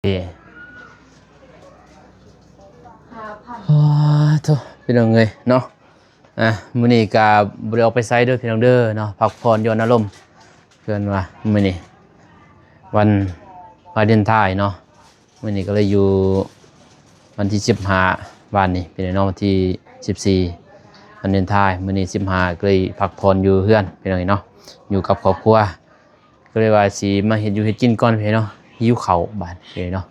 ໂອ້ໂທ້ ພີ່ນ້ອງເອີຍເນາະ ອ່າ ມື້ນີ້ກະບໍ່ໄດ້ອອກໄປໃສເດີພີ່ນ້ອງເດີເນາະ ພັກຜ່ອນຢ່ອນອາລົມ ເພິ່ນວ່າມື້ນີ້ວັນວາເລນທາຍເນາະ ມື້ນີ້ກໍເລີຍຢູ່ວັນທີສິບຫ້າ ວານນີ້ພີ່ນ້ອງເນາະ ວັນທີສິບສີ່ ວາເລນທາຍ ມື້ນີ້ສິບຫ້າ ກໍເລີຍພັກຜ່ອນຢູ່ເຮືອນພີ່ນ້ອງເອີຍເນາະ ຢູ່ກັບຄອບຄົວ ກໍເລີຍວ່າຊິມາເຮັດຢູ່ເຮັດກິນກ່ອນເພເນາະ ຫິວເຂົ້າບາດເພເນາະ.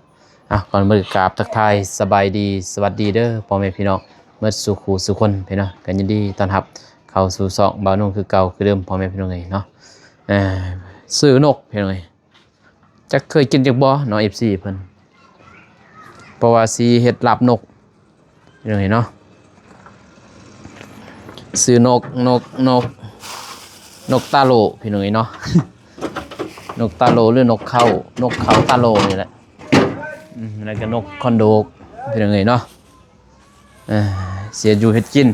ອ່ະ ກ່ອນອື່ນກາບທັກທາຍສະບາຍດີ ສະຫວັດດີເດີພໍ່ແມ່ພີ່ນ້ອງໝົດສູ່ຄູ່ສູ່ຄົນເພເນາະ ກໍຍິນດີຕ້ອນຮັບເຂົ້າສູ່ຊ່ອງບ່າວນຸ່ງຄືເກົ່າຄືເດີມພໍ່ແມ່ພີ່ນ້ອງເອີຍເນາະ. ເອີ ຊື້ນົກພີ່ນ້ອງເອີຍ ຈັກເຄີຍກິນຈັກບໍ່ເນາະ ເອັຟຊີ ເພິ່ນ ເພາະວ່າຊິເຮັດລາບນົກ ພີ່ນ້ອງເອີຍເນາະ ຊື້ນົກ ນົກ ນົກ ນົກຕາໂຫຼພີ່ນ້ອງເອີຍເນາະ ນົກຕາໂຫຼ ຫຼື ນົກເຂົາ ນົກເຂົາຕາໂຫຼນີ້ແຫຼະ ອືມ ແລ້ວກໍນົກຄອນໂດກພີ່ນ້ອງເອີຍເນາະ ເອີ ຊິເຮັດຢູ່ເຮັດກິນ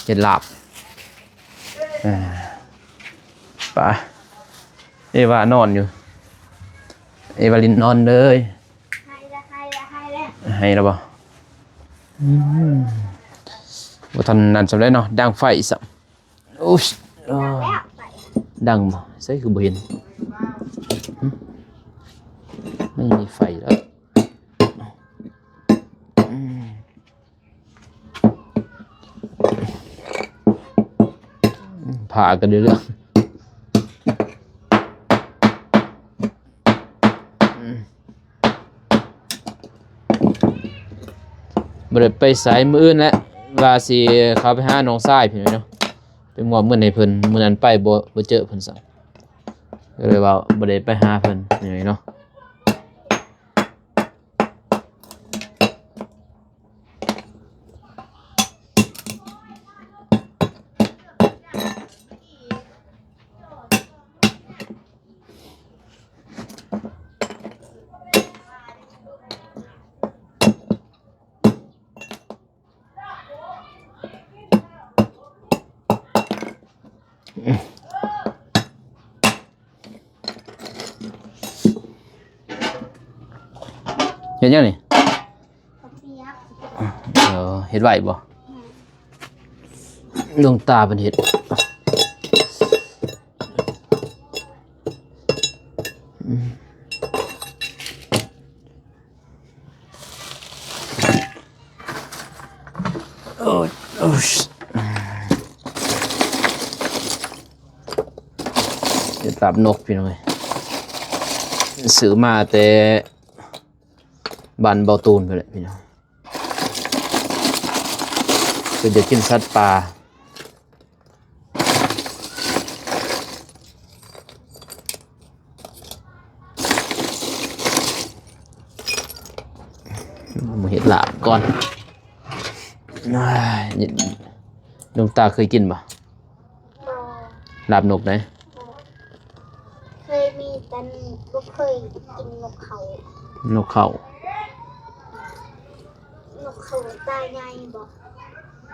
ເຮັດລາບ ເອີ ໄປ ເອວານອນຢູ່ ເອວາລິນນອນເລີຍ ໄຫ້ລະ ໄຫ້ລະ ໄຫ້ລະ ໄຫ້ລະບໍ່? ອືມ ບໍ່ທັນນັ້ນສ່ຳໃດເນາະ ດັງໄຟຊ້ຳ ໂອ້ຍ ດັງແລ້ວ ໄຟ ດັງບໍ່? ໃສຄືບໍ່ເຫັນ? ຫຶ? ມັນມີໄຟແລ້ວ ອືມ. ຜ້າກໍໄດ້ເລື່ອງ ບໍ່ໄດ້ໄປໃສ ມື້ອື່ນແຫຼະ ວ່າຊິເຂົ້າໄປຫານ້ອງຊາຍພຸ້ນເນາະ ໄປມອບເງິນໃຫ້ເພິ່ນ ມື້ນັ້ນໄປບໍ່ ບໍ່ເຈີເພິ່ນຊ້ຳ ກໍເລີຍວ່າບໍ່ໄດ້ໄປຫາເພິ່ນນີ້ເນາະ. ເຮັດຫຍັງນີ້? ເອີ ເຮັດໄວ້ບໍ່? ແມ່ນ ດວງຕາເພິ່ນເຮັດ ອືມ. ໂອ້ຍ ໂອ້ຍ ເຮັດລາບນົກພີ່ນ້ອງເອີຍ ຊື້ມາແຕ່ບ້ານເບົາຕູນພຸ້ນແຫຼະພີ່ນ້ອງ ເພິ່ນຢາກກິນສັດປ່າ. ມາເຮັດລາບກ່ອນ ດວງຕາເຄີຍກິນບໍ່? ບໍ່ ລາບນົກໃດ? ບໍ່ ເຄີຍມີແຕ່ ບໍ່ເຄີຍກິນນົກເຂົາ ນົກເຂົາ ນົກເຂົາຕາໃຫຍ່ບໍ່?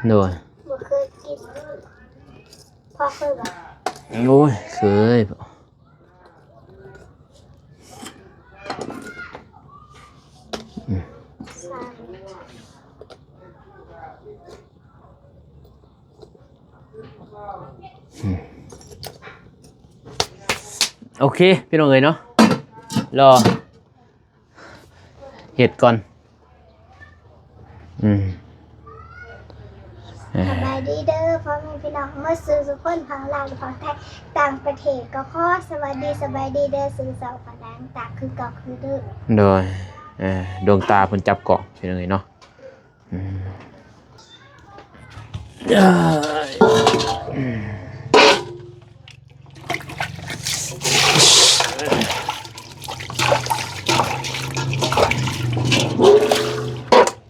ໂດຍ ບໍ່ເຄີຍກິນ. ພໍ່ເຄີຍບໍ່? ໂອ້ຍ ເຄີຍ ອືມ ອືມ ໂອເຄ ພີ່ນ້ອງເອີຍເນາະ ລໍ ເຮັດກ່ອນ ອືມ ສະບາຍດີເດີພໍ່ແມ່ພີ່ນ້ອງໝົດສູ່ສູ່ຄົນ ຝັ່ງລາວ ຝັ່ງໄທ ຕ່າງປະເທດ ກໍຂໍສະຫວັດດີ ສະບາຍດີເດີ ສູ່ເຈົ້າກໍໄດ້ຕາຄືເກົ່າຄືເດີມ. ໂດຍ ເອີ ດວງຕາເພິ່ນຈັບກ້ອງ ພີ່ນ້ອງເອີຍເນາະ. ອືມ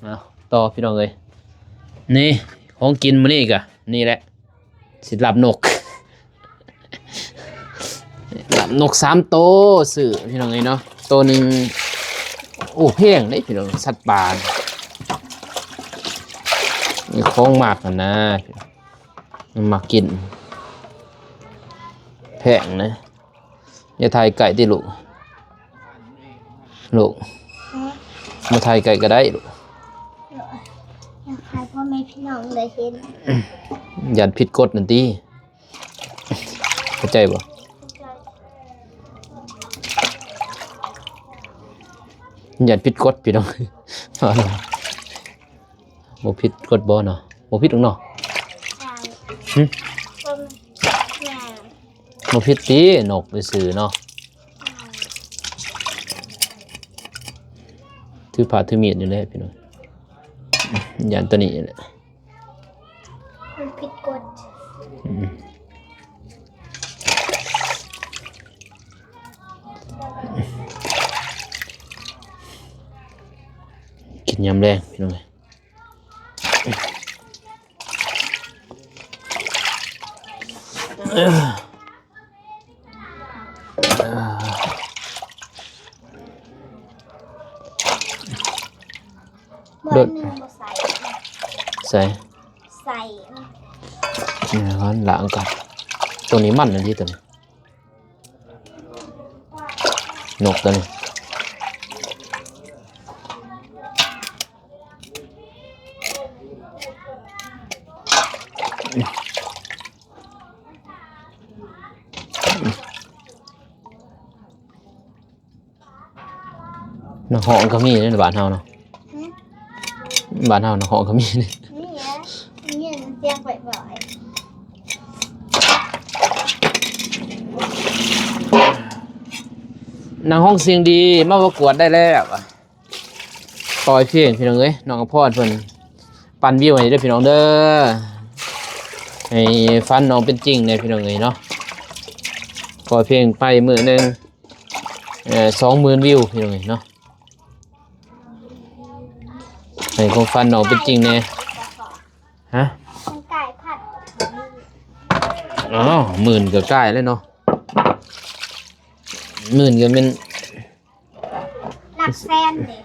ເອົາຕໍ່ພີ່ນ້ອງເອີຍ ນີ້ຂອງກິນມື້ນີ້ກະນີ້ແຫຼະ ຊິລາບນົກ ລາບນົກສາມໂຕ ຊື້ພີ່ນ້ອງເອີຍເນາະ ໂຕໜຶ່ງ ໂອ້ ແພງເດ້ພີ່ນ້ອງ ສັດປ່ານີ້ ຂອງມັກຫັ້ນນະ ມັກກິນ ແພງນະ ຢ່າຖ່າຍໃກ້ຕິລູກ ລູກ ມາຖ່າຍໃກ້ກໍໄດ້ລູກ ຢາກໃຫ້ພໍ່ແມ່ພີ່ນ້ອງໄດ້ເຫັນ ຢ້ານຜິດກົດນັ້ນຕິ ເຂົ້າໃຈບໍ່? ຢ້ານຜິດກົດພີ່ນ້ອງ ບໍ່ຜິດກົດບໍ່ເນາະ? ບໍ່ຜິດດອກເນາະ ຫຶ? ບໍ່ຜິດຕິ ນົກຊື່ໆເນາະ ຖືພາຖືມີດຢູ່ແຫຼະພີ່ນ້ອງ ຢ້ານຕົວນີ້ແຫຼະ ມັນຜິດກົດ ອືມ ກິນຍາມແລງພີ່ນ້ອງເອີຍ. ບໍ່ ອັນໜຶ່ງບໍ່ໃສ່ ໃສ່ ໃສ່ ນີ້ ລ້າງກ່ອນ ຕົວນີ້ມັນອີ່ຫຼີ ຕົວນີ້ ນົກຕົວນີ້ ນັກຮ້ອງກໍມີເດ້ບ້ານເຮົາເນາະ ຫຶ? ບ້ານເຮົານັກຮ້ອງກໍມີເດ້ ມີແຫຼະ ມີສຽງບ່ອຍໆ ນັກຮ້ອງສຽງດີມາປະກວດໄດ້ແລ້ວ ປ່ອຍເພງພີ່ນ້ອງເອີຍ ນ້ອງອະພອນເພິ່ນ ປັ່ນວິວໃຫ້ເດີພີ່ນ້ອງເດີ ໃຫ້ຝັນນ້ອງເປັນຈິງແດ່ພີ່ນ້ອງເອີຍເນາະ ປ່ອຍເພງໄປມື້ໜຶ່ງ ເອີ ສອງໝື່ນວິວພີ່ນ້ອງເອີຍເນາະ ໃຫ້ຄວາມຝັນນ້ອງເປັນຈິງແດ່ ຮະ ມັນກາຍພັນ ອ້າວ ໝື່ນກໍກາຍແລ້ວເນາະ ໝື່ນກໍແມ່ນ ຫຼັກແສນເດ້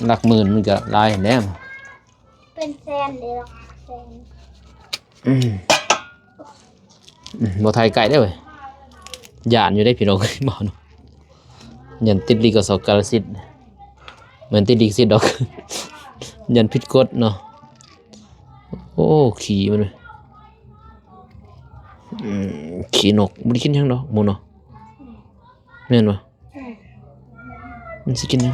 ຫຼັກໝື່ນມັນກໍຫຼາຍແລ້ວ ເປັນແສນເດ້ ຫຼັກແສນ ອືມ ອືມ ບໍ່ຖ່າຍໃກ້ເດ້ເວີຍ ຢ້ານຢູ່ເດ້ພີ່ນ້ອງເອີຍ ເວົ້າເນາະ ຢ້ານຕິດລິຂະສິດ ກາລະສິດ ແມ່ນຕິດລິຂະສິດດອກ ຢ້ານຜິດກົດເນາະ ໂອ້ ຂີ້ມັນເວີຍ ອືມ ຂີ້ນົກ ບໍ່ໄດ້ກິນຫຍັງດອກໝູເນາະ ແມ່ນບໍ່? ອືມ ມັນຊິກິນຫຍັງ?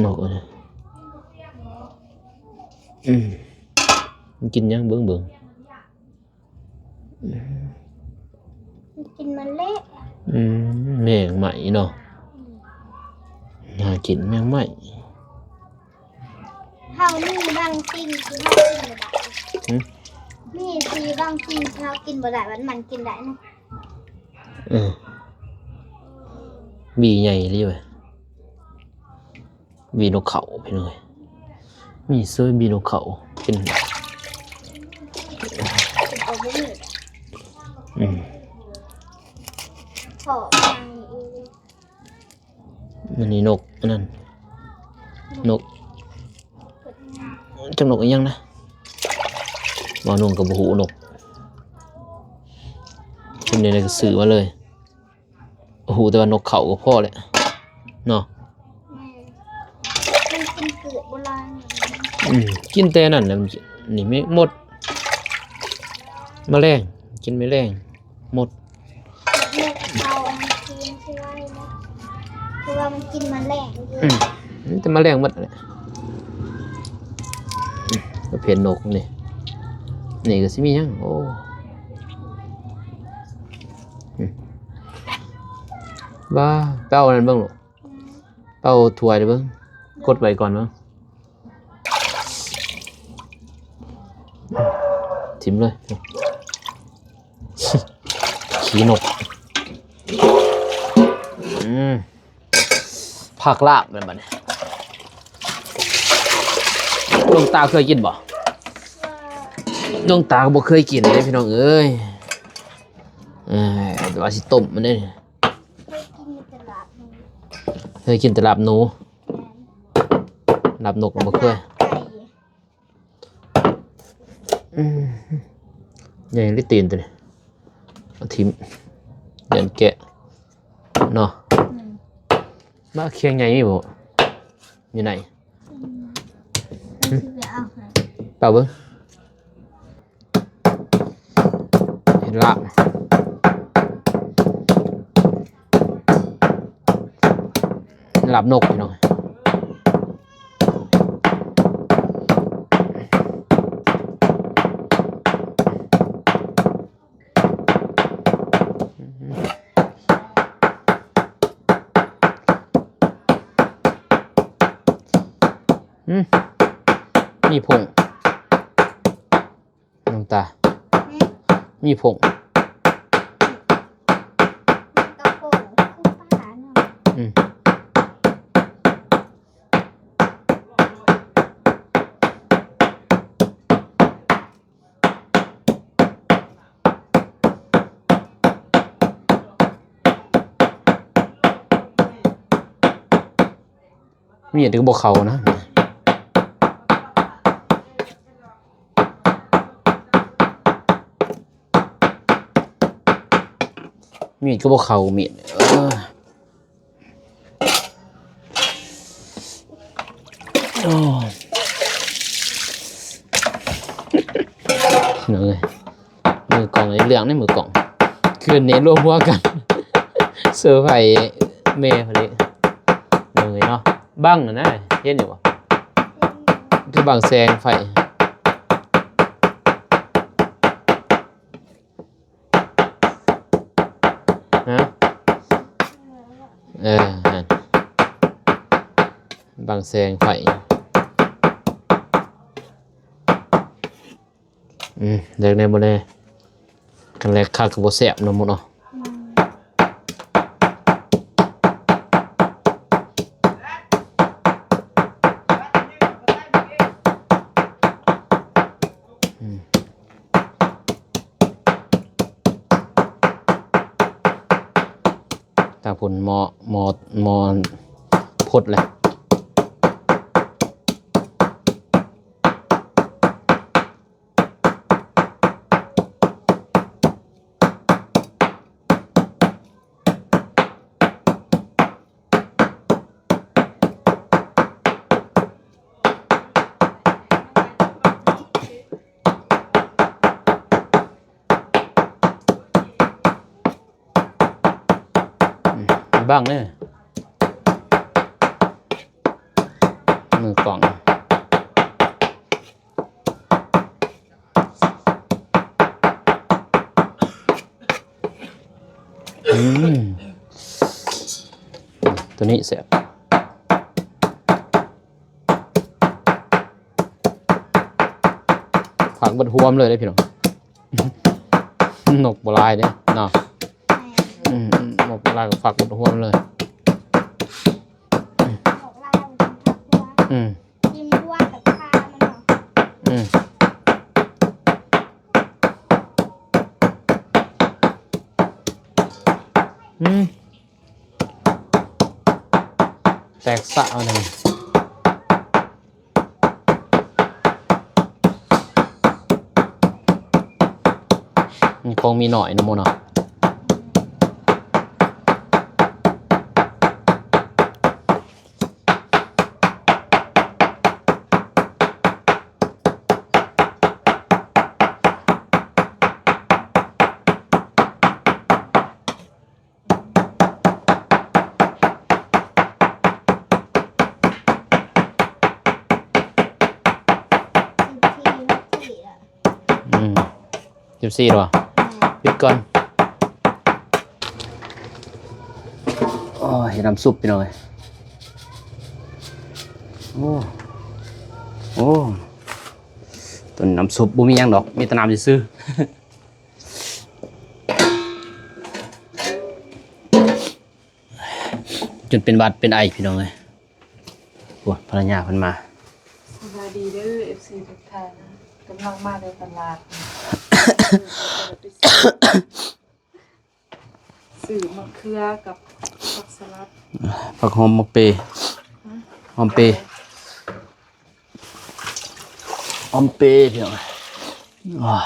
ນົກອັນນີ້ ອືມ ມັນກິນຫຍັງເບິ່ງໆ ອືມ ມັນກິນແມງແລ້ງ ອືມ ແມງໄມ້ເນາະ ອືມ ຫາກິນແມງໄມ້. ເຮົາມີບາງສິ່ງທີ່ເຮົາກິນບໍ່ໄດ້ ຫຶ? ມີທີ່ບາງສິ່ງທີ່ເຮົາກິນບໍ່ໄດ້ ມັນ ມັນກິນໄດ້ນະ ເອີ ບີໃຫຍ່ອີ່ຫຼີເວີຍ ບີນົກເຂົາພີ່ນ້ອງເອີຍ ມີເສີຍບີນົກເຂົາກິນ ກິນເອົາບໍ່ໝົດ ອືມ ພໍ ອັນນີ້ນົກອັນນັ້ນ ນົກ ຈັກນົກອີ່ຫຍັງນະ ບ່າວນົງກໍບໍ່ຮູ້ນົກ ເປັນແນວໃດກໍຊື້ມາເລີຍ ຮູ້ແຕ່ວ່ານົກເຂົາກໍພໍແຫຼະເນາະ ແມ່ນ ມັນກິນເກືອບບໍ່ຫຼາຍ ອືມ ກິນແຕ່ນັ້ນແຫຼະ ນີ້ມີມົດ ມະແລງ ກິນແມງແລ້ງ ມົດ ເຮັດໃຫ້ເຂົາອັນກິນຊິໄວເນາະ ເພາະວ່າມັນກິນມະແລງຢູ່ ອືມ ມີແຕ່ມະແລງໝົດແຫຼະ ອືມ ປະເພດນົກນີ້ ນີ້ກໍຊິມີຫຍັງ ໂອ້ ອືມ ວ່າ ໄປເອົາອັນນັ້ນເບິ່ງລູກ ອືມ ເອົາຖ້ວຍເບິ່ງ ກົດໄວ້ກ່ອນເບິ່ງ ຖິ້ມເລີຍ ຂີ້ນົກ ອືມ ຜັກລາບແມ່ນບັດນີ້ ນ້ອງຕາເຄີຍກິນບໍ່? ນ້ອງຕາກໍບໍ່ເຄີຍກິນເດ້ພີ່ນ້ອງເອີຍ ເອີ ແຕ່ວ່າຊິຕົ້ມມັນເດ້ ເຄີຍກິນແຕ່ລາບໜູ ເຄີຍກິນແຕ່ລາບໜູ ແມ່ນ ລາບນົກກໍບໍ່ເຄີຍ ແຕ່ລາບໄກ່ ອືມ ໃຫຍ່ລິຕີນຕົວນີ້ ເອົາຖິ້ມ ຢ້ານແກະເນາະ. ອືມ ມາຄຽງໃຫຍ່ມີບໍ່ ຢູ່ໃນ? ອືມ ຫຶ ເອົາເບິ່ງ. ເຮັດລາບ ລາບນົກ ພີ່ນ້ອງ. ອືມ ມີຜົງ ນ້ອງຕາ ຫຶ ມີຜົງ ມັນກໍຜົງຄືປາເນາະ. ອືມ ມີດກໍບໍ່ເຂົ້ານະ. ມີດກໍບໍ່ເຂົ້າ ມີດ ເອີ ໂອ້ ເອີ ມືກ້ອງ ເລື່ອງໃນມືກ້ອງ ຄືນນີ້ລວມຫົວກັນ ເຊີໄພແມ່ເພິ່ນເດ້ ເອີເນາະ. ບັງຫັ້ນນະ ເຫັນຢູ່ບໍ່? ຄືບັງແສງໄຟ ຮະ ເອີ ຫັ້ນ ບັງແສງໄຟ. ອືມ ເລີກແດ່ບໍ່ແດ່ ຄັນແລກຄັກກໍບໍ່ແຊບເນາະ ໝູເນາະ. ອືມ ອືມ ຕາພຸ້ນໝໍ້ ໝໍ້ ໝໍ້ ພົດແຫຼະ. ບັງເດີ ມືກ້ອງ. ອືມ ຕົວນີ້ແຊບ ຜັກເບິດຮວມເລີຍເດ້ພີ່ນ້ອງ. ນົກບໍ່ຫຼາຍເດ້ເນາະ. ອືມ ນົກບໍ່ຫຼາຍກໍຝັກໝົດຮວມເລີຍ. ອືມ ກິນດ້ວຍກັບຂ້າວມັນເນາະ. ອືມ ອືມ ແຕກສະເອົາແນ່. ມັນຄົງມີໜ້ອຍເນາະ ໝູເນາະ. ອືມ ສິບສີ່ແລ້ວຫວາ? ແມ່ນ ປິດກ່ອນ. ໂອ້ຍ ເຮັດນ້ຳຊຸບ ພີ່ນ້ອງເອີຍ. ໂອ້ ໂອ້ ຕົ້ນນ້ຳຊຸບບໍ່ມີຫຍັງດອກ ມີແຕ່ນ້ຳຊື່ໆ. ຈົນເປັນຫວັດເປັນໄອ ພີ່ນ້ອງເອີຍ. ໂອ້ ພັນລະຍາເພິ່ນມາ. ສະບາຍດີເດີ ເອັຟຊີ ທຸກທ່ານ. ກຳລັງມາແຕ່ຕະຫຼາດ ຊື້ໝາກເຂືອກັບຜັກສະຫຼັດ ຜັກຫອມໝາກເປ ຫະ ຫອມເປ ຫອມເປ ພີ່ນ້ອງ. ໂອ້ຍ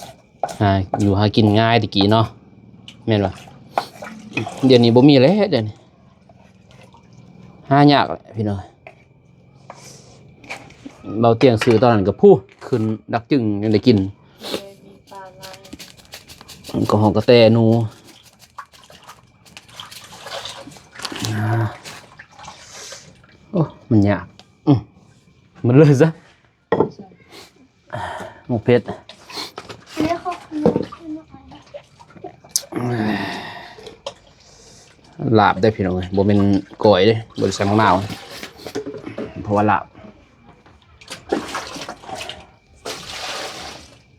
ຫາຢູ່ຫາກິນງ່າຍແຕ່ກີ້ເນາະ ແມ່ນບໍ່? ດຽວນີ້ບໍ່ມີແລ້ວ ດຽວນີ້ຫາຍາກແຫຼະພີ່ນ້ອງ. ເບົາຕຽງຊື້ຕອນນັ້ນກໍ ພູ້ນ ຂຶ້ນດັກຈຶ່ງຍັງໄດ້ກິນ ເອີ ມີປາຫຼາຍ ກໍຮອກກະແຕໜູ. ໂອ້ ມັນຍາກ ອື ມັນເລີຍຊະ ໝາກເຜັດ ລາບເດ້ພີ່ນ້ອງເອີຍ ບໍ່ແມ່ນກ້ອຍເດ້ ບໍ່ໄດ້ໃສ່ໝາກນາວ ເພາະວ່າລາບ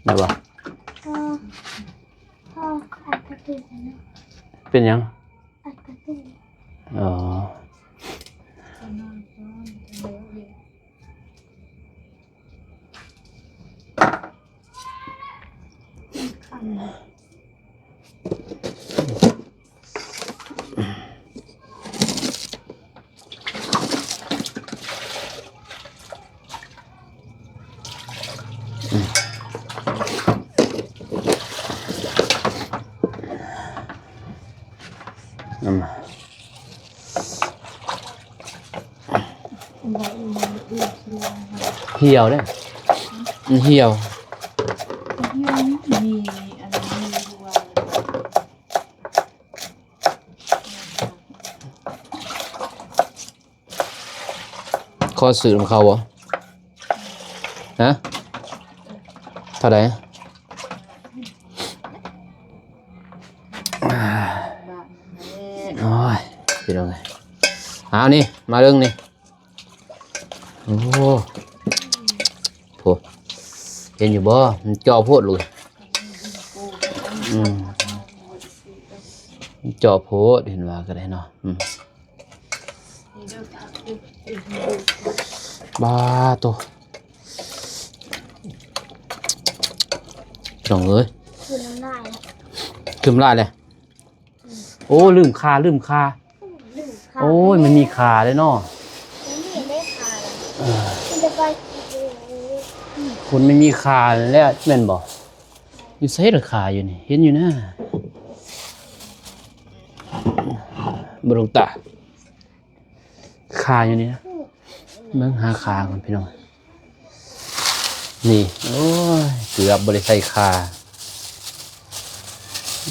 ໄດ້ບໍ່? ເອີ ພໍ່ ອັດກະຕຸນເນາະ ເປັນຫຍັງ? ອັດກະຕຸນ ອໍ. ຫ່ຽວເດ້ ມັນຫ່ຽວ ຂໍຊື້ນຳເຂົາບໍ່? ຮະ? ເທົ່າໃດ? ໂອ້ຍ ພີ່ນ້ອງເອີຍ ເອົານີ້ ມາເບິ່ງນີ້ ໂອ້ ໂພ ເຫັນຢູ່ບໍ່? ມັນຈໍ້ໂພດລູກ ອືມ ມັນຈໍ້ໂພດ ເຫັນວ່າກໍໄດ້ເນາະ ອືມ. ບາໂຕ ພີ່ນ້ອງເອີຍ ຄືນນ້ຳລາຍ ຄືນນ້ຳລາຍເລີຍ ອືມ ໂອ້ ລືມຂ່າ ລືມຂ່າ ລືມຂ່າ ໂອ້ຍ ມັນມີຂ່າເດ້ເນາະ ມັນມີເດ້ຂ່າ ເອີ ມັນຈະໄປ ຄົນມັນມີຂ່າແລ້ວ ແມ່ນບໍ່? ຢູ່ໃສລະຂາຢູ່ນີ້ ເຫັນຢູ່ນະ ບໍ່ຫຼວງຕາ ຂາຢູ່ນີ້ນະ ເບິ່ງຫາຂາກ່ອນພີ່ນ້ອງ ນີ້ ໂອ້ຍ ເກືອບບໍ່ໄດ້ໃສ່ຂາ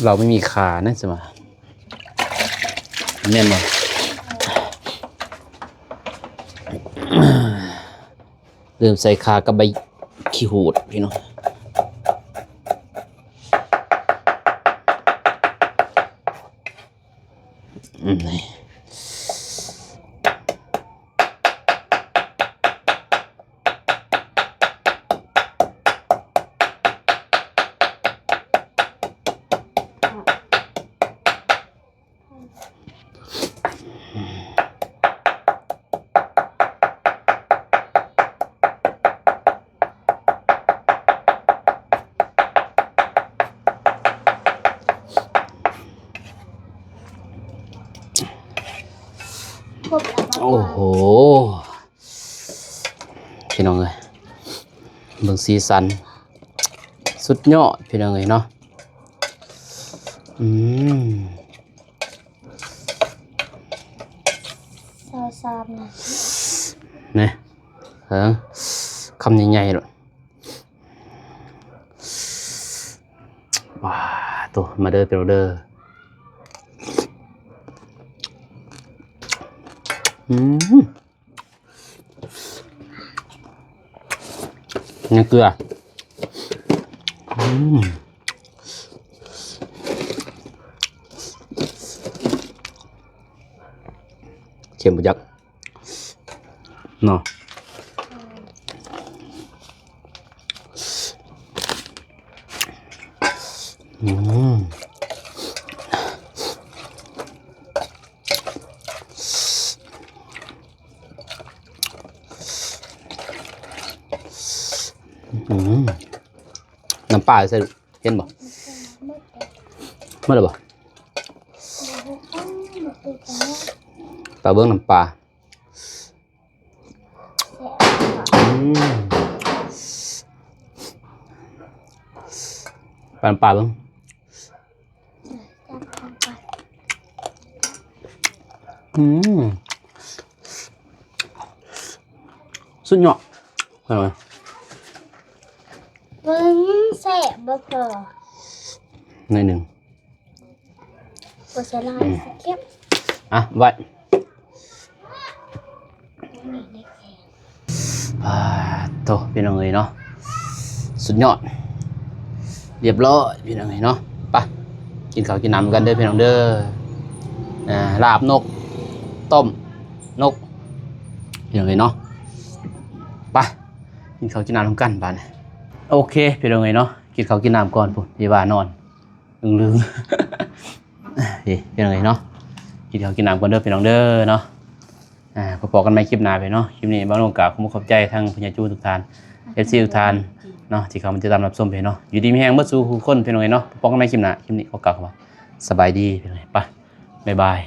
ເຮົາບໍ່ມີຂານະ ຊິວ່າ ແມ່ນບໍ່? ລືມໃສ່ຂ່າກັບໃບຂີ້ຫູດພີ່ນ້ອງ ອືມ ນີ້ ໂອ້ໂຫ ພີ່ນ້ອງເອີຍ ເບິ່ງສີສັນ ສຸດຍອດພີ່ນ້ອງເອີຍເນາະ ອືມ ຊາວສາມນະ ນີ້ ເອີ ຄຳໃຫຍ່ໆໂລດ ວ້າໂຕ ມາເດີພີ່ນ້ອງເດີ ອືມ ຍັງເກືອ ອືມ ເຄັມບໍ່ຈັກ ເນາະ ອືມ ອືມ ນ້ຳປາໃສ່ ເຫັນບໍ່? ໝົດແລ້ວບໍ່? ຕາເບິ່ງນ້ຳປາ ອືມ ປານປາເບິ່ງ. ອືມ ສຸດຍອດ. ເບິ່ງແຊບບໍ່ພໍ ໜ້ອຍໜຶ່ງ. ບໍ່ໃສ່ຫຼາຍ ອືມ ຊິເກັບ. ອ່ະ ໄວ້. ປາດໂທ້ ພີ່ນ້ອງເອີຍເນາະ ສຸດຍອດ ລຽບຮ້ອຍ ພີ່ນ້ອງເອີຍເນາະ. ໄປ ກິນເຂົ້າກິນນ້ຳກັນເດີ ພີ່ນ້ອງເດີ. ອ່າ ລາບນົກ ຕົ້ມນົກ ພີ່ນ້ອງເອີຍເນາະ. ໄປ ກິນເຂົ້າກິນນ້ຳນຳກັນບາດນີ້. ໂອເຄ ພີ່ນ້ອງເອີຍເນາະ ກິນເຂົ້າກິນນ້ຳກ່ອນພຸ້ນ ຢ່າວ່ານອນ ລຶງໆ ເອີ ພີ່ນ້ອງເອີຍເນາະ ກິນເຂົ້າກິນນ້ຳກ່ອນເດີ ພີ່ນ້ອງເດີເນາະ. ອ່າ ພໍ້ກັນໃໝ່ຄລິບໜ້າເນາະ. ຄລິບນີ້ບ່າວນົກກະຂໍຂອບໃຈທັງຜູ້ໃຫຍ່ໃຈບຸນທຸກທ່ານ ເອັຟຊີ ທຸກທ່ານເນາະ ທີ່ເຂົ້າມາຕິດຕາມຮັບຊົມເນາະ. ຢູ່ດີມີແຮງເບິດສູ່ທຸກຄົນ ພີ່ນ້ອງເອີຍເນາະ. ພໍ້ກັນໃໝ່ຄລິບໜ້າ ຄລິບນີ້ຂໍກ່າວຄຳວ່າ ສະບາຍດີ ພີ່ນ້ອງເອີຍ. ໄປ ບາຍບາຍ.